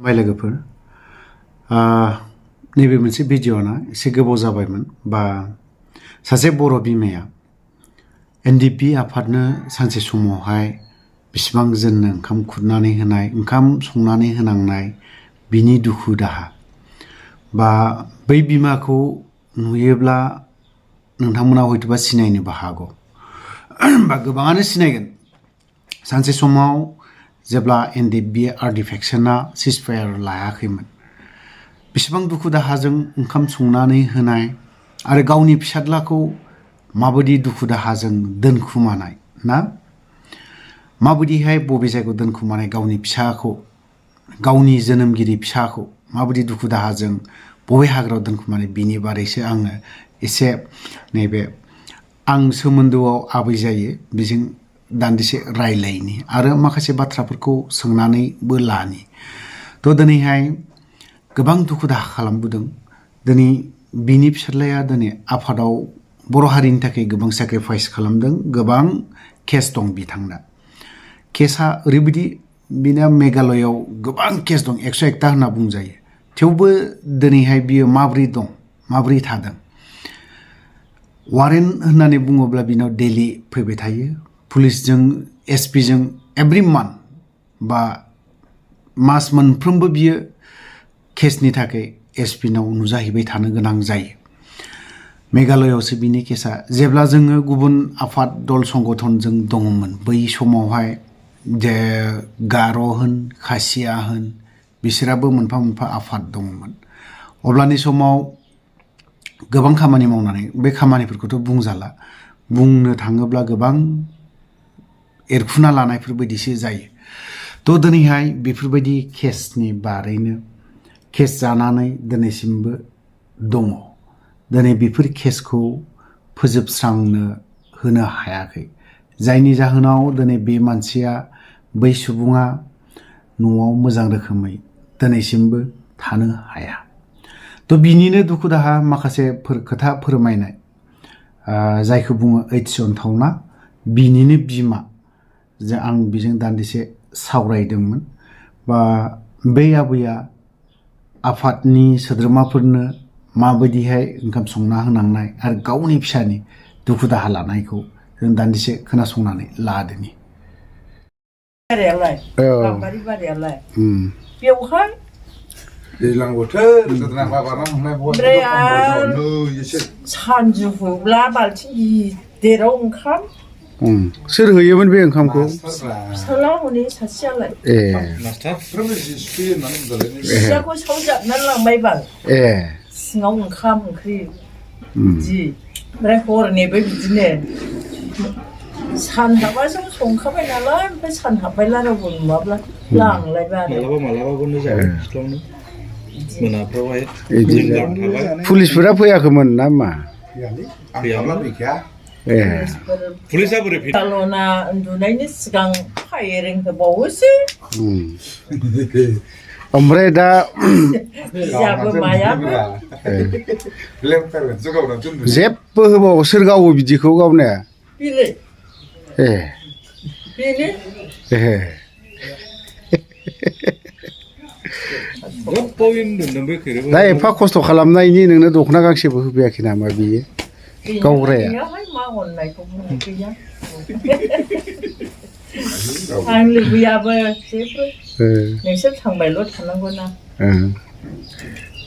बाय लोगोफोर नैबे मोनसे भिडिअ'ना एसे गोबाव जाबायमोन बा सासे बर' बिमाया एनडिपि आफादनो सानसे समावहाय बिसिबां जोंनो ओंखाम खुरनानै होनाय ओंखाम संनानै होनांनाय बिनि दुखु दाहा बा बै बिमाखौ नुयोब्ला नोंथांमोना हयतोबा सिनायनोबो हागौ बा गोबाङानो सिनायगोन सानसे समाव जेब्ला एनडिपि आर्टिफेक्शना सिजफायार लायाखैमोन बेसेबां दुखु दाहाजों ओंखाम संनानै होनाय आरो गावनि फिसाज्लाखौ माबायदि दुखु दाहाजों दोनखुमानाय ना माबायदिहाय बबे जायगायाव दोनखुमानाय गावनि फिसाखौ गावनि जोनोमगिरि फिसाखौ माबायदि दुखु दाहाजों बबे हाग्रायाव दोनखुमानाय बिनि बारैसो आङो एसे नैबे आं सोमोन्दोआव आबै जायो बेजों दान्दिसे रायलायनि आरो माखासे बाथ्राफोरखौ सोंनानैबो लानि थ' दिनैहाय गोबां दुखु दाहा खालामबोदों दिनै बिनि फिसाज्लाया दिनै आफादाव बर' हारिनि थाखाय गोबां सेक्रिफाइस खालामदों गोबां केस दं बिथांना केसा ओरैबायदि बिना मेघालयआव गोबां केस दं 101ता होनना बुंजायो थेवबो दिनैहाय बियो माब्रै दं माब्रै थादों वारेन्ट होननानै बुङोब्ला बिनाव डेलि फैबाय थायो पुलिसजों एसपिजों एभ्रि मान्थ बा मास मोनफ्रोमबो बियो केसनि थाखाय एसपिनाव नुजाहैबाय थानो गोनां जायो मेघालयआवसो बिनि केसा जेब्ला जोङो गुबुन आफाद दल संगठनजों दङमोन बै समावहाय जे गार' होन खासिया होन बिसोराबो मोनफा मोनफा आफाद दङमोन अब्लानि समाव गोबां खामानि मावनानै बे खामानिफोरखौथ' बुंजाला बुंनो थाङोब्ला गोबां एरखुना लानायफोर बायदिसो जायो थ' दिनैहाय बेफोरबायदि केसनि बारैनो केस जानानै दिनैसिमबो दङ दिनै बेफोर केसखौ फोजोबस्रांनो होनो हायाखै जायनि जाहोनाव दिनै बे मानसिया बै सुबुङा न'आव मोजां रोखोमै दिनैसिमबो थानो हाया थ' बिनिनो दुखु दाहा माखासे खोथा फोरमायनाय जायखौ बुङो ओइथिसनथावना बिनिनो बिमा जे आं बिजों दान्दिसे सावरायदोंमोन बा बै आबैया आफादनि सोद्रोमाफोरनो माबायदिहाय ओंखाम संना होनांनाय आरो गावनि फिसानि दुखु दाहा लानायखौ जों दान्दिसे खोनासंनानै लादोनि गाम्बारि बारियालाय बेवहाय दैज्लां बोथोर ओमफ्राय आरो सानजौफुब्ला बाल्थिं गिदिराव ओंखाम सोर होयोमोन बे ओंखामखौ फिसाला हनै सासेयालाय फिसाखौ सावजाबनानै लांबाय बाल सिङाव ओंखाम ओंख्रि बिदि ओमफ्राय हरनिबो बिदिनो सान हाबाजों संखाबाय नालाय ओमफ्राय सान हाबबायला रावबो नुवाब्ला लांलायबाय आरो मालाबानो जायो सिख्लावनो मोनाफ्रावहाय पुलिसफोरा फैयाखैमोन ना मा पुलिसा बोरै साल'ना उन्दुनायनि सिगां फायरिं होबावोसो ओमफ्राय दा बिजाबो मायाबो जेबो होबावो सोर गावो बिदिखौ गावनाया बेनो दा एफा खस्थ' खालामनायनि नोंनो दख'ना गांसेबो होफैयाखै नामा बियो गावग्राया मा अननायखौ बुंनो गैया आं लुबैयाबो जेबो नोंसोर थांबायल' थानांगौना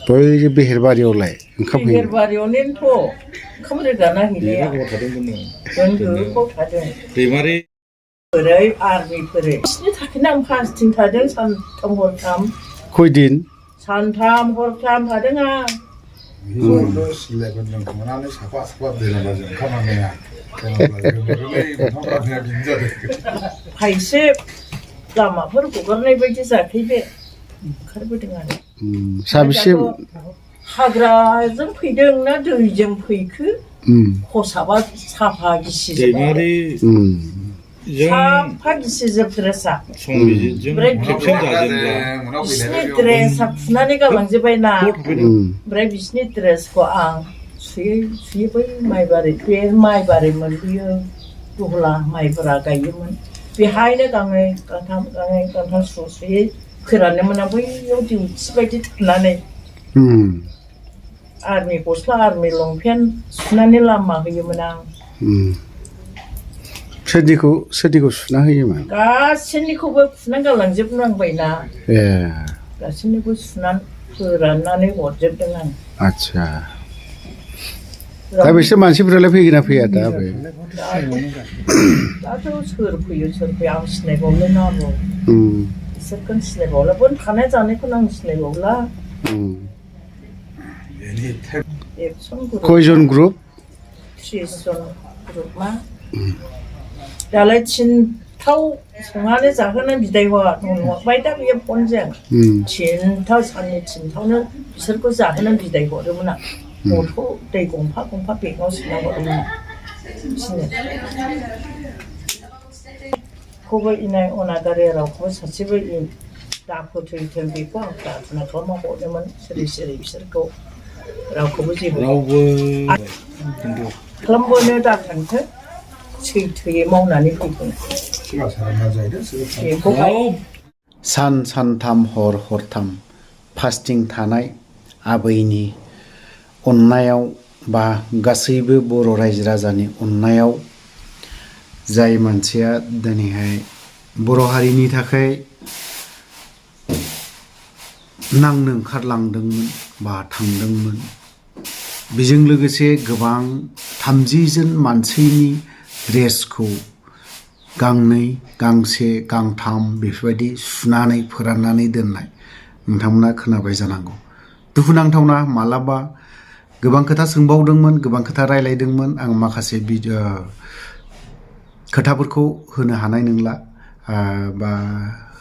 बै बेहेरबारियावलाय ओंखाम बेहेरबारियावनोथ' ओंखाम रोगाना हैनाया दोनदोखौ थादों दैमारि ओरै आर्मिफोरै बिसोरनि थाखायनो आं फास्टिं थादों सानथाम हरथाम खयदिन सानथाम हरथाम थादों आं खायसे लामाफोर हगारनाय बायदि जायाखै बे ओंखारबोदों आरो साबेसे हाग्राजों फैदों ना दैजों फैखो खसाबा साफा गिसि साफा गिसिजोब ड्रेसा ओमफ्राय बिसिनि ड्रेसा खुनानै गालांजोब्बाय ना ओमफ्राय बिसिनि ड्रेसखौ आं सुयै बै माइबारि बे माइबारि मोनबोयो दहला माइब्रा गायोमोन बेहायनो गांनै गांथाम सुयै फोरानोमोन आं बैयाव दिउथि बायदि थुनानै आर्मि गस्ला आर्मि लंपेन्ट सुनानै लामा होयोमोन आं सोरदिखौ सुना होयोमोन गासैनिखौबो फुनानै गालांजोबनांबायना गासैनिखौ सुनानै फोराननानै हरजोबदों आं आच्छा दा बिसोर मानसिफोरालाय फैगोन ना फैया दा दाथ' सोर फैयो आं सिनायबावला ना बिसोरखौनो सिनायबावला बन थानाय जानायखौनो आं सिनायबावला कयजन ग्रुप 30 जन ग्रुप मा दालाय थिनथाव संनानै जाहोनो बिदाय हरबाय दा बेयो फनजों थिनथाव साननि थिनथावनो बिसोरखौ जाहोनो बिदाय हरोमोन आं बथल दै गंफा गंफा बेगाव सोना हरोमोन खौबो इनाय अनागारि रावखौबो सासेबो दाफोथैथों बेखौ आं प्रार्थना खालामना हरोमोन सिरि बिसोरखौ रावखौबो जेबो खालामबोनो दाथांथों सैथोयै मावनानै फैगोन सानथाम हरथाम फास्टिं थानाय आबैनि अननायाव बा गासैबो बर' रायजो राजानि अननायाव जाय मानसिया दिनैहाय बर' हारिनि थाखाय नांनो ओंखारलांदोंमोन बा थांदोंमोन बेजों लोगोसे गोबां 30 जन मानसिनि ड्रेसखौ गांनै गांसे गांथाम बेफोरबायदि सुनानै फोराननानै दोननाय नोंथांमोना खोनाबाय जानांगौ दुखुनांथावना मालाबा गोबां खोथा सोंबावदोंमोन गोबां खोथा रायलायदोंमोन आं माखासे खोथाफोरखौ होनो हानाय नंला बा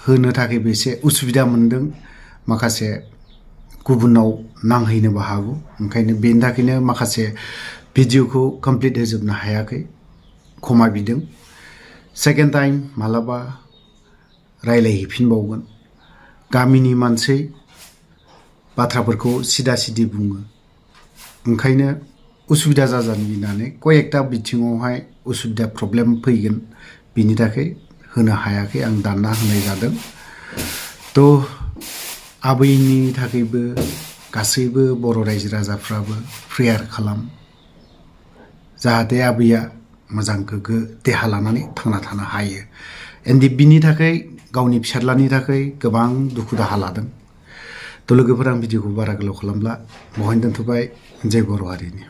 होनो थाखायबो एसे उसुबिदा मोनदों माखासे गुबुनाव नांहैनोबो हागौ ओंखायनो बेनि थाखायनो माखासे भिडिअखौ कमप्लिट होजोबनो हायाखै क्षमा बिदों सेकेन्ड टाइम मालाबा रायलायहैफिनबावगोन गामिनि मानसि बाथ्राफोरखौ सिदा सिदि बुङो ओंखायनो उसुबिदा जाजानो गिनानै कयेकटा बिथिङावहाय उसुबिदा प्रब्लेम फैगोन बिनि थाखाय होनो हायाखै आं दानना होनाय जादों थ' आबैनि थाखायबो गासैबो बर' रायजो राजाफ्राबो प्रेयार खालाम जाहाथे आबैया मोजां गोग्गो देहा लानानै थांना थानो हायो एन्ड बिनि थाखाय गावनि फिसाज्लानि थाखाय गोबां दुखु दाहा लादों थ' लोगोफोर आं भिडिअखौ बारा गोलाव खालामला बहायनो दोनथ'बाय जय बर' हारिनि